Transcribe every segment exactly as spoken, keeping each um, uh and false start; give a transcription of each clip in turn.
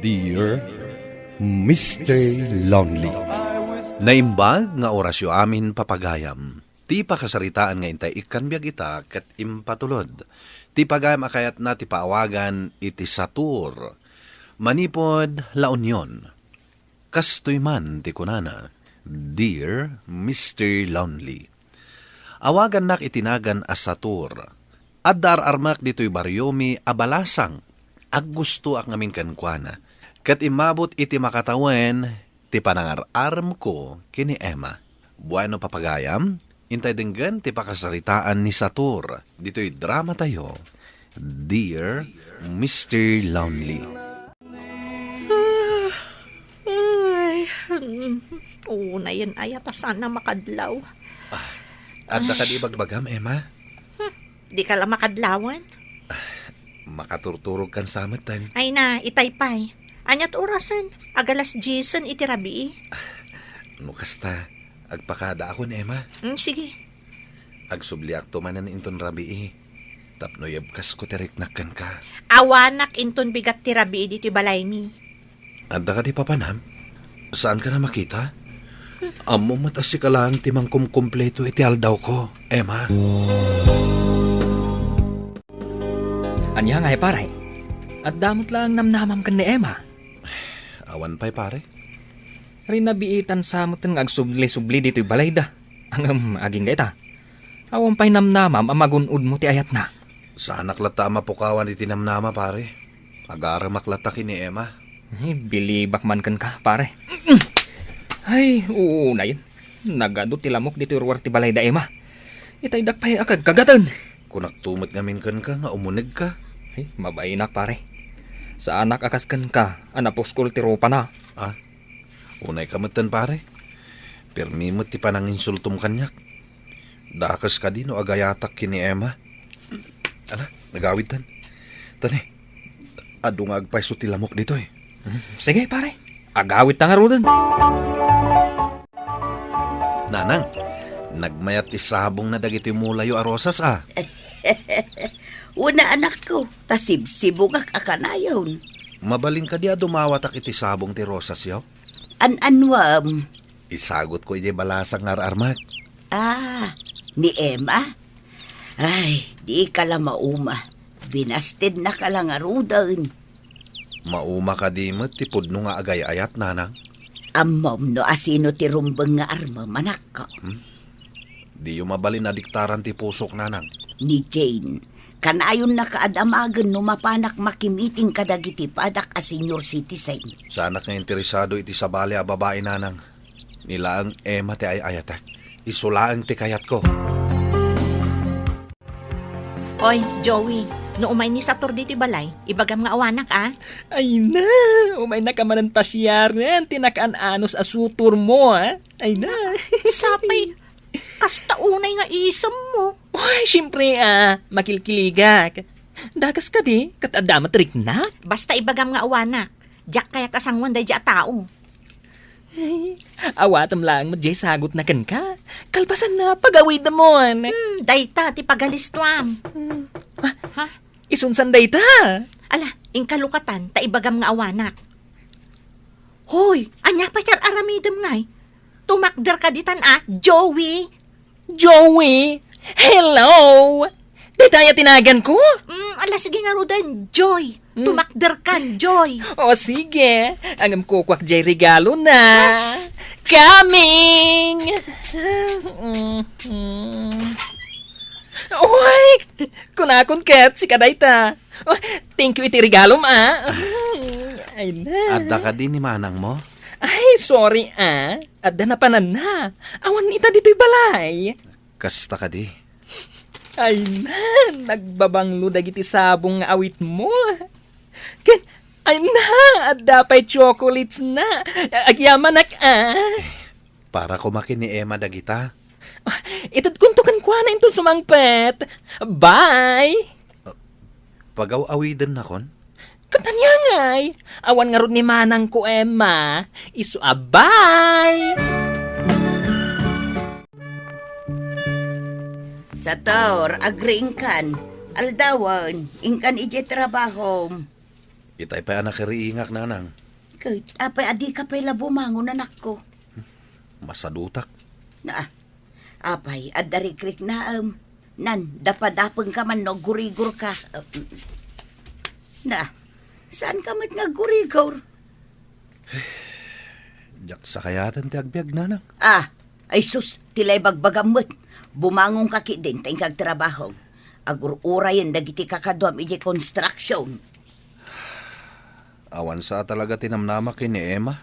Dear Mister Lonely. Naimbag nga orasyo amin, papagayam. Ti pakasaritaan nga intay ikkan biag ita ket impatulod. Ti pagayam a kayatna ti paawagan iti satur. Manipud La Union. Kastoy man ti kunana, "Dear Mister Lonely, awagannak iti nagan a satur. Adda ar-armak ditoy bariomi a balasang. Aggustoak ngamin kenkuana. Ket immabot iti makatawen ti panangar-armko ken ni Emma." Bueno, papagayam, intay denggen ti pakasaritaan ni Satur ditoy dramatayo, Dear Mister Lonely. Ah, ay, mm, unayen aya ta saan a makadlaw. Ah, adda kadi ibagbagam, Emma? Hmm, di ka la makadlawan? Makaturturog kan sa metten. Ay na, itay pay. Aniat orasen? Agalas diesen iti rabii. No kasta, agpakadaakon, Emma. Mm, sige. Agsubliakto manen inton rabii. Tapno yebkasko ti riknak kenka. Awanak inton bigat ti rabii ditoy balaymi. Adda kadi papanam? Saanka a makita? Ammom met a sika laeng ti mangkumkumpleto iti aldawko, Emma. Ania ngay, pare? Adda met laeng namnamam ken ni Emma? Awan pay, pare. Rinabiitan sa metten nga agsubli-subli ditoy balayda. Ngem agingga ita. Awan pay namnamam a magun-odmo ti ayatna. Saanak latta a mapukawan iti namnama, pare. Agaremak latta ken ni Emma. Ay, bilibak man kenka, pare. Ay, unayen. Nagadu ti lamok ditoy ruar ti balayda, Emma. Itaydak pay a kagkagaten. Kunakto met ngamin kenka nga umunegka. Ay, mabainak, pare. Saanak a kas kenka a napuskol ti rupana. Ah, unayka metten, pare. Permi met ti pananginsultom kaniak. Dakes kadi no agayatak ken ni Emma. Ala, agawidtan. Tani, adu nga agpayso ti lamok ditoy. Hmm, sige, pare. Agawidta ngaruden. Nanang, nagmayat ti sabongna dagiti mulayo a rosas, a. Una, anakko, ta sibsibungak a kanayon. Mabalin kadi a dumawatak iti sabong ti rosasyo? An-anuam? Isagutko idiay balasang nga ar-armak. Ah, ni Emma? Ay, di ka la mauma. Binastedna ka la ngaruden. Mauma kadi met ti pudno nga agay-ayat, nanang? Ammom no asino ti rumbeng nga armem, anakko. Hmm? Diyo mabalin a diktaran ti pusok, nanang. Ni Jane, kanayonna ka a damagen no mapanak makimiting kadagiti padak a senior citizen. Saanak nga interesado iti sabali a babai, nanang. Ni laeng Emma ti ay-ayatek. Isu laeng ti kayatko. Oy, Joey, no umay ni Satur ditoy balay, ibagam nga awanak, a? Ay na, umaynak a manen pasiaren ti nakaan-anos a sutormo, a? Ay na. Sapay, kasta unay nga isemmo. Oy, siempre, a, makilkiligak. Dakes kadi, ket adda met riknak. Basta ibagam nga awanak, diak kayat a sangoen daydiay a tao. Ay, awatem laeng met diay sagutna kenka. Kalpasanna, pagawidemon. Hmm, dayta ti pagalistuam. Hmm. Ah, ha? Isunsan dayta? Ala, inka lukatan, ta ibagam nga awanak. Hoy, ania pay ti ar-aramidem ngay? Tumakder ka ditan, a, Joey. Joey! Hello! Dayta aya ti naganko? Mm, ala, sige ngaruden, Joy. Mm. Tumakder kan, Joy. O, sige. Ngem kukuak diay regalona. Ha? Coming! Mm, mm. Uy! Kunakon ket, sika dayta. Oh, thank you iti regalom, a. Ay na. Adda kadi ni manangmo? Ay, sorry, a. Adda napananna. Awan ita ditoy balay. Kasta kadi? Ay na, nagbabanglo dagiti sabong nga awitmo. Ken, ay na, adda pay chocolates na. Agyamanak, a. Para koma ken ni Emma dagita. Ah, itedkonto kenkuana inton sumangpet. Bye! Pagaw-awidennakon? Ket ania ngay? Awan ngarud ni manangko, Emma. Isu a bye! Sator, agriingkan. Aldawen, inkan idiay trabahom. Itay pay a nakariingak, nanang. Ket apay a dika pay la bumangon, anakko? Masadutak. Na, apay, adda rikriknaem. Nan, dapadapengka man no aggurigorka. Na, saanka met nga aggurigor? Diak sakayaten ti agbiag, nanang. Ah, ay sus, ti la ibagbagam met. Bumangonka ketdin ta inka agtrabaho. Agur-urayen dagiti kakaduam idiay construction. Awan sa talaga ti namnamak ken ni Emma.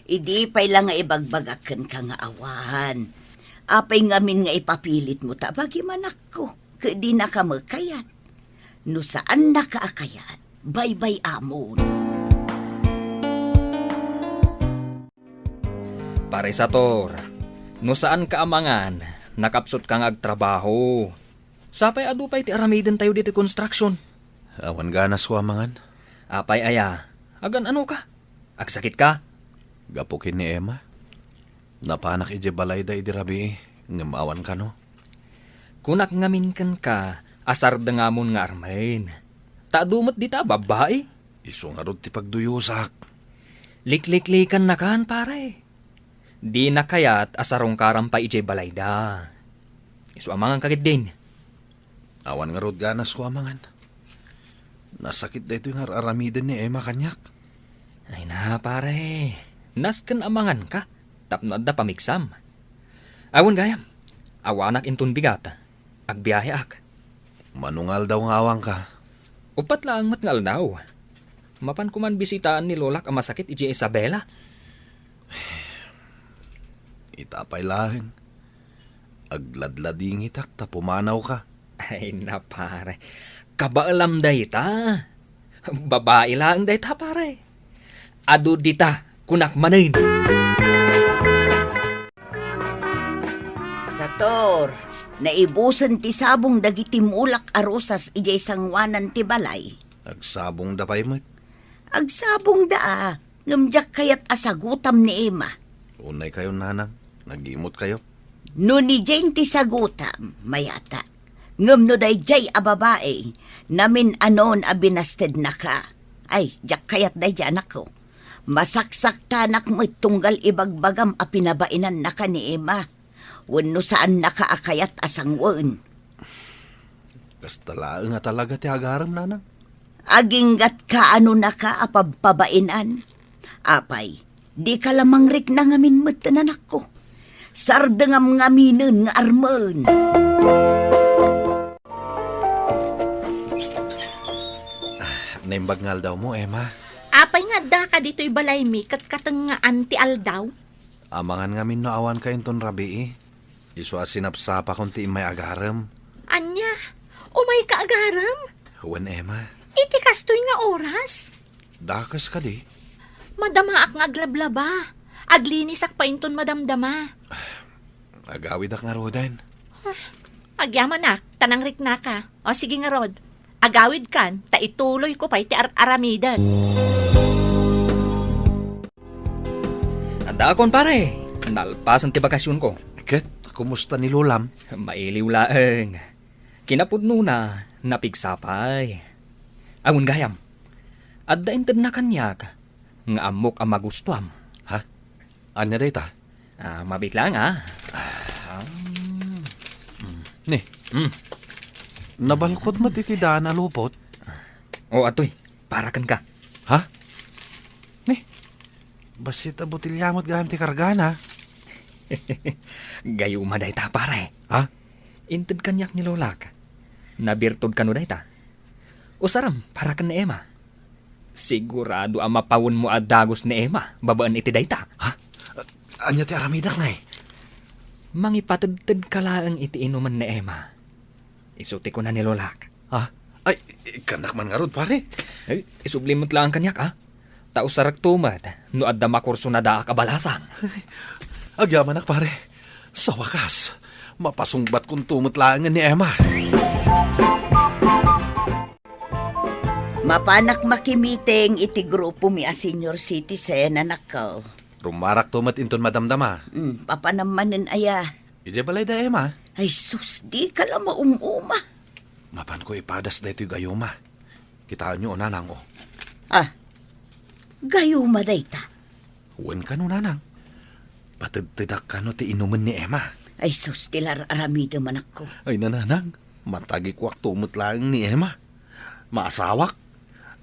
Idi pay la nga ibagbagak kenka nga awan. Apay ngamin nga ipapilitmo ta bagim, anakko? Ket dinaka met kayat. No saannaka a kayat, baybay-amon. Pare Sator, no saanka a mangan, nakapsutka nga agtrabaho. Sapay adu pay ti aramidentayo ditoy construction. Awan ganasko a mangan. Apay aya, agan-anoka? Agsakitka? Gapu ken ni Emma. Napanak idiay balayda idi rabii, ngem awan kano. Kunak ngamin kenka a sardengamon nga armen. Ta adu met dita a babbai. Isu ngarud ti pagduyosak. Likliklikannakan, pare. Dina kayat a sarungkaram pay idiay balayda. Isu a manganka ketdin. Awan ngarud ganasko a mangan. Nasakit daytoy nga ar-aramiden ni Emma kaniak. Ay na, pare. Nasken a manganka tapno adda pamigsam. Awan gayam. Awanak inton bigat. Agbiaheak. Mano nga aldaw nga awanka? Uppat laeng met nga aldaw. Mapanko man bisitaan ni lolak a masakit idiay Isabela. Ita pay laeng. Agladladingitak ta pumanawka. Ay na, pare. Kabaelam dayta. Babai laeng dayta, pare. Adu dita, kunak manen. Sator, naibusen ti sabong dagiti mulak a rosas idiay sangoanan ti balay. Agsabongda pay met. Agsabongda a, ngem diak kayat a sagutam ni Emma. Unay kayo, nanang. Nagimot kayo. No ni Jane ti sagutam, mayata. Ngem no daydiay a babai, namin-anon a binastednaka. Ay, diak kayat daydiay, anakko. Masaksaktanak met tunggal ibagbagam a pinabainannaka ni Emma. Wenno saannaka a kayat a sangoen. Kasta laeng a talaga ti agarem, nanang. Aginggat kaanonaka a pabpabainan. Apay, dika la mangrikna ngamin met, anakko. Sardengam ngaminen nga armen. Naimbag nga aldawmo, Emma. Apay nga addaka ditoy balaymi ket katengngaan ti aldaw? Amangan ngamin no awanka inton rabii. Isu a sinapsapakon ti immay agarem. Ania? Umayka agarem? Wen, Emma. Iti kastoy nga oras? Dakes kadi? Madamaak nga aglablaba. Aglinisak pa inton madamdama. Agawidak ngaruden. Agyamanak, ta nangriknaka. O, sige ngarud. Agawidkan, ta ituloyko pay ti ar-aramiden. Addaakon, pare. Nalpasen ti bakasionko. Ket, kumusta ni Lolam? Mailiw laeng. Kinapudnona, napigsa pay. Awan gayam. Adda intedna kaniak nga ammok a magustuam. Ha? Ania dayta? Ah, mabiit lang, ah. Ah. Ni, mm. Nabalkod met iti daan a lupot? O, atoy, para kenka. Ha? Ni, bassit a botelya met gayam ti kargana. Gayuma dayta, pare. Ha? Inted kaniak ni Lolak. Nabirtod kano dayta? Usaram para ken ni Emma. Sigurado a mapawenmo a dagus ni Emma babaen iti dayta. Ha? Ania ti aramidak, ngay? Mangipatedtedka laeng iti inumen ni Emma. Isu ti kuna ni Lolak. Ha? Ay, ikkannak man ngarud, pare. Ay, isubli met laeng kaniak, a? Ta usarekto met no adda makursunadaak a balasang. Agyamanak, pare. Sa wakas, mapasungbatkonto met laengen ni Emma. Mapanak makimiting iti grupomi a senior citizen, anakko. Rumarakto met inton madamdama. Mm, papanam manen aya? Idiay balay da Emma. Ay sus, dika la maum-uma. Mapanko ipadas daytoy gayuma. Kitaenyo, nanang, o. Ah, gayuma dayta. Wen kano, nanang. Patedtedak kano ti inumen ni Emma. Ay sus, ti lar-aramidem, anakko. Ay, nanang, matagikuakto met laeng ni Emma. Maasawak.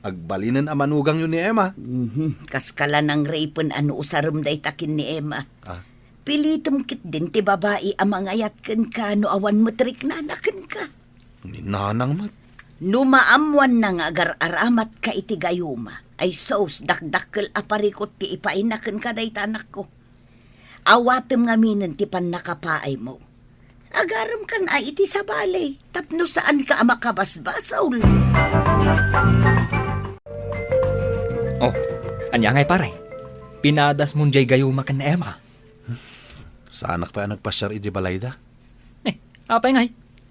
Agbalinen a manugangyo ni Emma. Mhm, kas ka la nangripen a no usarem dayta ken ni Emma. Ah. Pilitem ketdin ti babai a mangayat kenka no awan met riknana kenka. Ni nanang met. No maammoanna nga agar-aramatka iti gayuma, ay sus, dakdakkel a parikut ti ipaayna kenka dayta, anakko. Awatem ngaminen ti pannakapaaymo. Agaremkan a iti sabali, tapno saanka a makabasbasol. Oh, ania ngay, pare? Pinadasmon jay gayuma ken ni Emma? Saanak pay a nagpasiar iti balayda. Eh, apay ngay?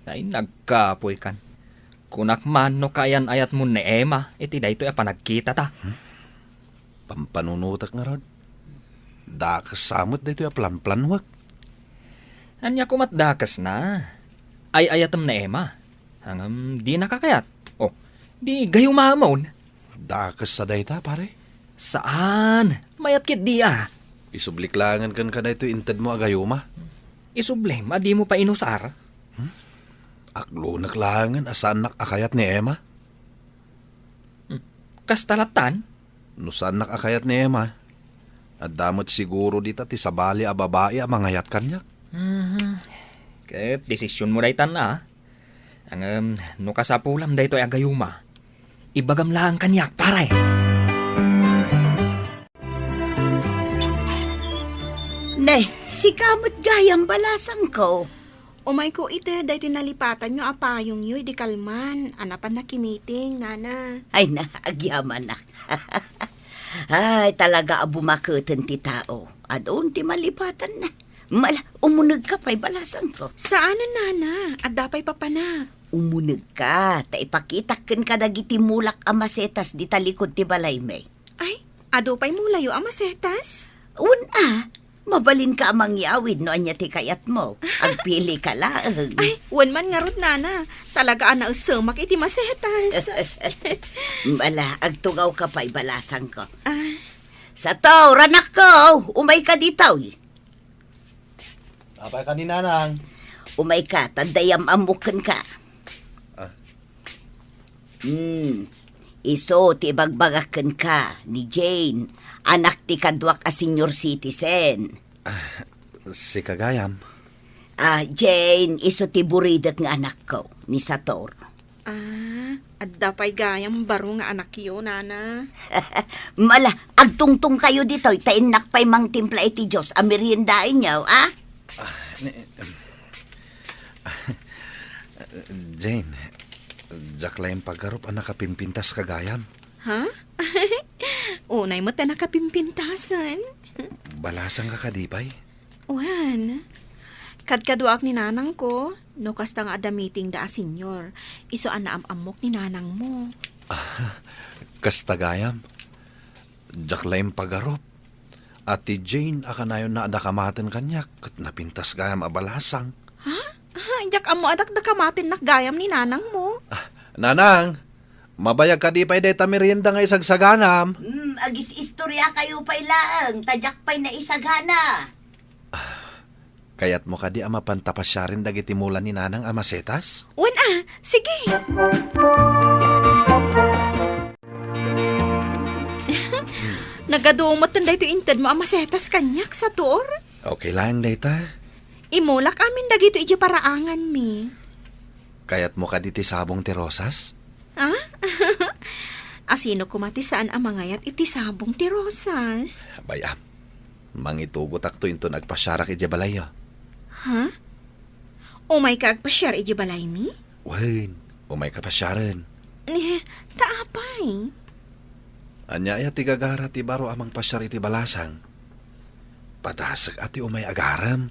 Ay, nagkapoykan. Kunak man no kaayan-ayatmon ni Emma iti daytoy a panagkitata. Hmm? Pampanunotek ngarud. Dakes sa met daytoy a planplanwek. Ania komat dakesna? Ay-ayatem ni Emma. Ngem dinaka kayat. Oh, di gayumamon. Dakes sa dayta, pare? Saan? Mayat ketdi a. Isublik laengen kenka daytoy intedmo a gayuma. Isublim a dimo pay inusar? Hmm? Aklonek laengen a saannak a kayat ni Emma. Hmm. Kasta lattan? No saannak a kayat ni Emma, adda met siguro dita ti sabali a babai a mangayat kaniak. Mhm. Ket desisionmo daytan a. Ngem no kasapulam daytoy a gayuma, ibagam laeng kaniak, pare. Ne, sika met gayam, balasangko. Umayko iti daytoy nalipatanyo a payongyo idi kalman a napan nakimiting, nana. Ay na, agyamanak. Ay, talaga a bumaketen ti tao. Adun ti malipatanna. Mala, umunegka pay, balasangko. Saanen, nana. Adda pay papanak. Umunegka, ta ipakitak kenka dagiti mulak a masetas dita likud ti balaymi. Ay, adu pay mulayo a masetas? Wen a, mabalinka a mangyawid no ania ti kayatmo. Agpilika laeng. Ay, wen man ngarud, nana. Talaga a naesemak iti masetas. Mala, agtugawka pay, balasangko. Ah. Sator, anakko, umayka ditoy. Apay ka ni nanang? Umayka, ta adda am-ammok kenka. Ah. Hmm. Isu ti ibagbagak kenka ni Jane, anak ti kaduak a senior citizen. Ah, sika gayam? Ah, Jane, isu ti buridek nga anakko, ni Sator. Ah, adda pay gayam baro nga anakyo, nana. Mala, agtungtongkayo ditoy, ta innak pay mangtimpla iti Dios a meriendaenyo, a? Ah, ni, em, Jane, diak la impagarup a nakapimpintaska gayam. Ha? Unay met a nakapimpintasen. Balasangka kadi pay? Wen, kadkaduaak ni nanangko, no kasta nga adda meetingda a senior, isu a naam-ammok ni nanangmo. Ah, kasta gayam. Diak la impagarup. A ti Jane a kanayonna a dakamaten kaniak, ket napintas gayam a balasang. Ha? Diak ammo a dakdakamatennak gayam ni nanangmo. Ah, nanang, mabayag kadi pay dayta merienda nga isagsaganam? Hmm, agis-istoriakayo pay laeng, ta diak pay naisagana. Kayatmo kadi a mapanta pasiaren dagiti mula ni nanang a masetas? Wen a, sige. Nagadu metten daytoy intedmo a masetas kaniak, Sator. Okay laeng dayta. Imulak amin dagitoy idiay paraanganmi. Kayatmo kadi ti sabong ti rosas? Ah? Asino koma ti saan a mangayat iti sabong ti rosas? Bay-am, mangitugotakto inton agpasiarak idiay balayyo. Ha? Umayka agpasiar idiay balaymi? Wen, umayka pasiaren. Ni, ta apay? Ania aya ti gagara ti baro a mangpasiar iti balasang? Padasek a ti umay agarem.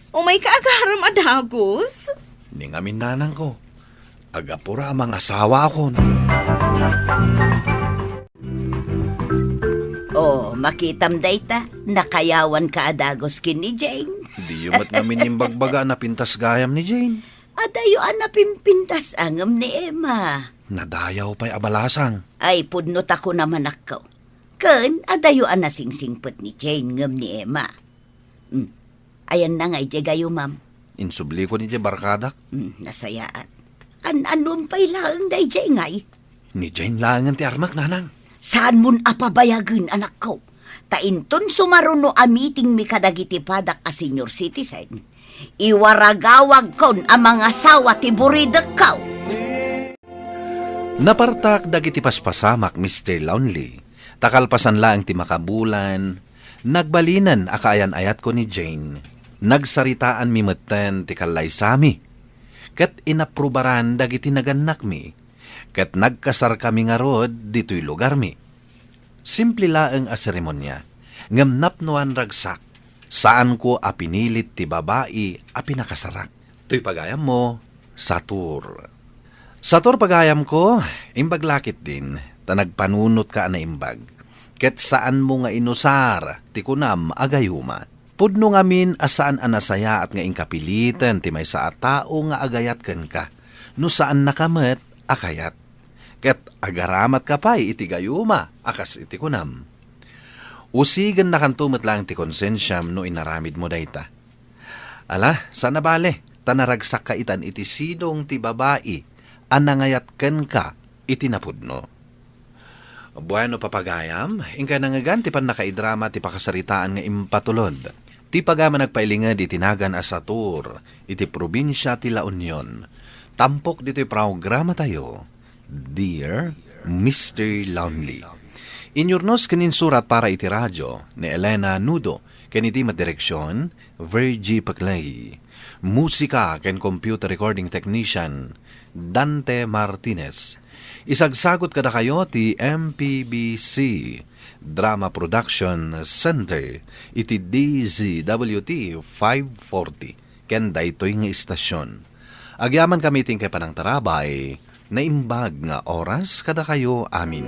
Umayka agarem a dagus? Ni ngamin nanangko, agapura a mangasawaakon. Oh, makitam dayta, nakayawanka a dagus ken ni Jane. Diyo met ngamin imbagbaga a napintas gayam ni Jane. Adayo a napimpintas a ngem ni Emma. Nadayaw pay a balasang. Ay, pudno ta kunam, anakko. Ken adayo a nasingsingpet ni Jane ngem ni Emma. Hmm. Ayanna nga idiay gayumam. Insubliko ni Jane barkadak. Hmm, nasayaat. An-anom pay laeng daydiay ngay? Ni Jane laengen ti armak, nanang. Saanmon a pabayagen, anakko. Ta inton sumaruno a meetingmi kadagiti padak a senior citizen, iwaragawagkon a mangasawa ti buridekko. Napartak dagiti paspasamak, Mister Lonely, ta kalpasan laeng ti makabulan, nagbalinen a kaayan-ayatko ni Jane. Nagsaritaanmi metten ti kallaysami, ket inaprubaran dagiti nagannakmi, ket nagkasarkami ngarud ditoy lugarmi. Simple laeng a seremonia, ngem napnoan ragsak. Saanko a pinilit ti babai a pinakasarak. Toy pagayammo, Satur. Satur pagayamko, imbag la ketdin, ta nagpanunotka a naimbag. Ket saanmo nga inusar ti kunam a gayuma. Pudno ngamin a saan a nasayaat nga inkapiliten ti maysa a tao nga agayat kenka, no saannaka met a kayat. Ket agaramatka pay iti gayuma a kas iti kunam. Usigennakanto met laeng ti konsensiam no inaramidmo dayta. Ala, saan a bale, ta naragsakka itan iti sidong ti babai a nangayat kenka iti napudno. Bueno, papagayam, inkay nangngegan ti pannakaidrama ti pakasaritaan nga impatulod. Ti pagayam a nagpailinged iti nagan a Satur, iti probinsia ti La Union. Tampok ditoy programatayo, Dear Mister Lonely. Inyurnos ken insurat para iti radio ni Elena Nudo, ken iti met direksion, Virgie Paclay. Musika ken computer recording technician, Dante Martinez. Isagsagot kadakayo ti M P B C Drama Production Center iti D Z W T five forty ken daytoy nga istasyon. Agyamankami iti inkay panangtarabay, naimbag nga oras kadakayo amin.